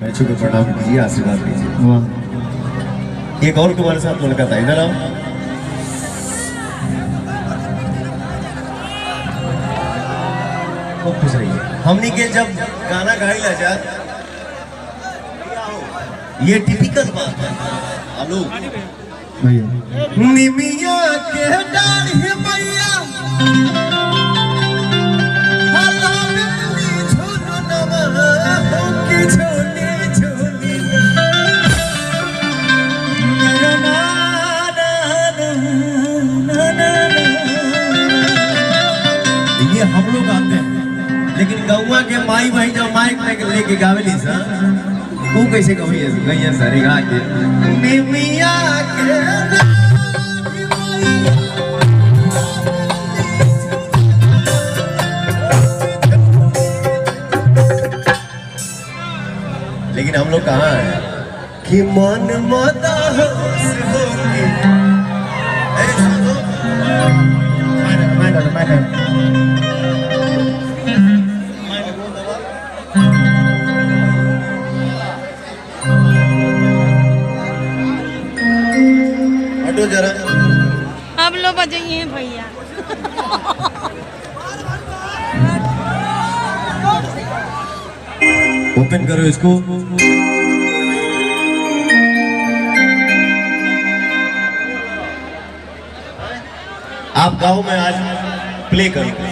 मैं को प्रणाम कीजिए, आशीर्वाद दीजिए। वाह। एक और तुम्हारे साथ मुलाकात है, इधर आओ। खूब खुश रहिए। हमनी के जब गाना गाइला जा, ये टिपिकल बात है। आलू भैया निमिया के डाढ़ी मैया हला बेली झुलनवा हो की झूली झूली ना ना ना ना ना ना। ये हम लोग आते हैं, लेकिन गौआ के माई भाई जब माइक में लेके गावेली सा, वो कैसे गवैया गैया सारी गा के निमिया के डाढ़ी मैया। लेकिन हम लोग कहाँ हैं कि मन माता होश होगी। ए, सुनो। Minor minor. हटो जरा। अब लो बजाइए भैया। ओपन करो इसको। आप गाओ, मैं आज प्ले करूंगा,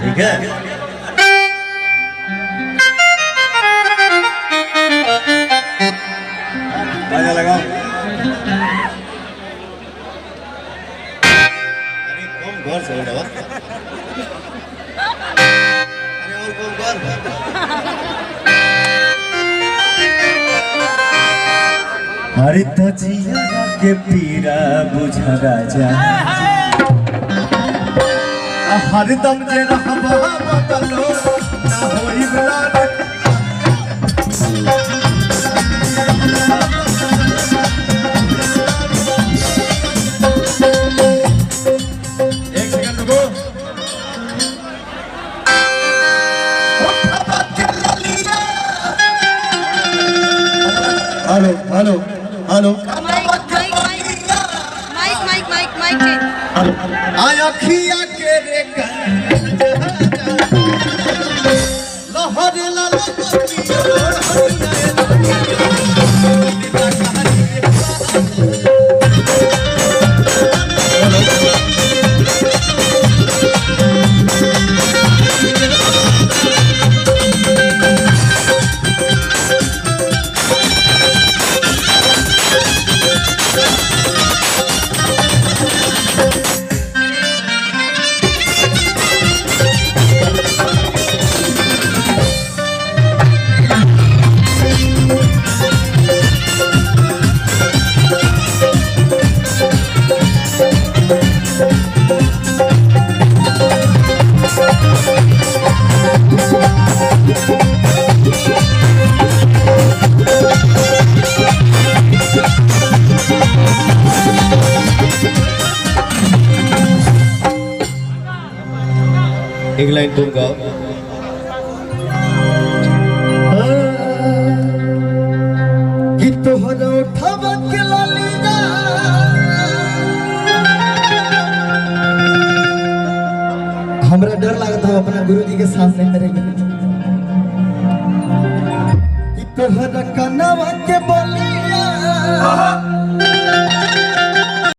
ठीक है? बाजा लगाओ। अरे कम गौर से हो। अरे और कम गौर। अरे तजिया के पीरा बुझा राजा, हरदम जे रहबा बदलो ना होई लाल। एक सेकंड रुको। Hello hello hello mic mic mic mic mic mic change. Hello. आखिया के रे लहर लाल। एक लाइन तुम गाओ। कि तोहरा उठावा के लालिया, हमरा डर लागत है अपना गुरुजी के सामने मेरे कि तोहरा कनवा के बोलिया।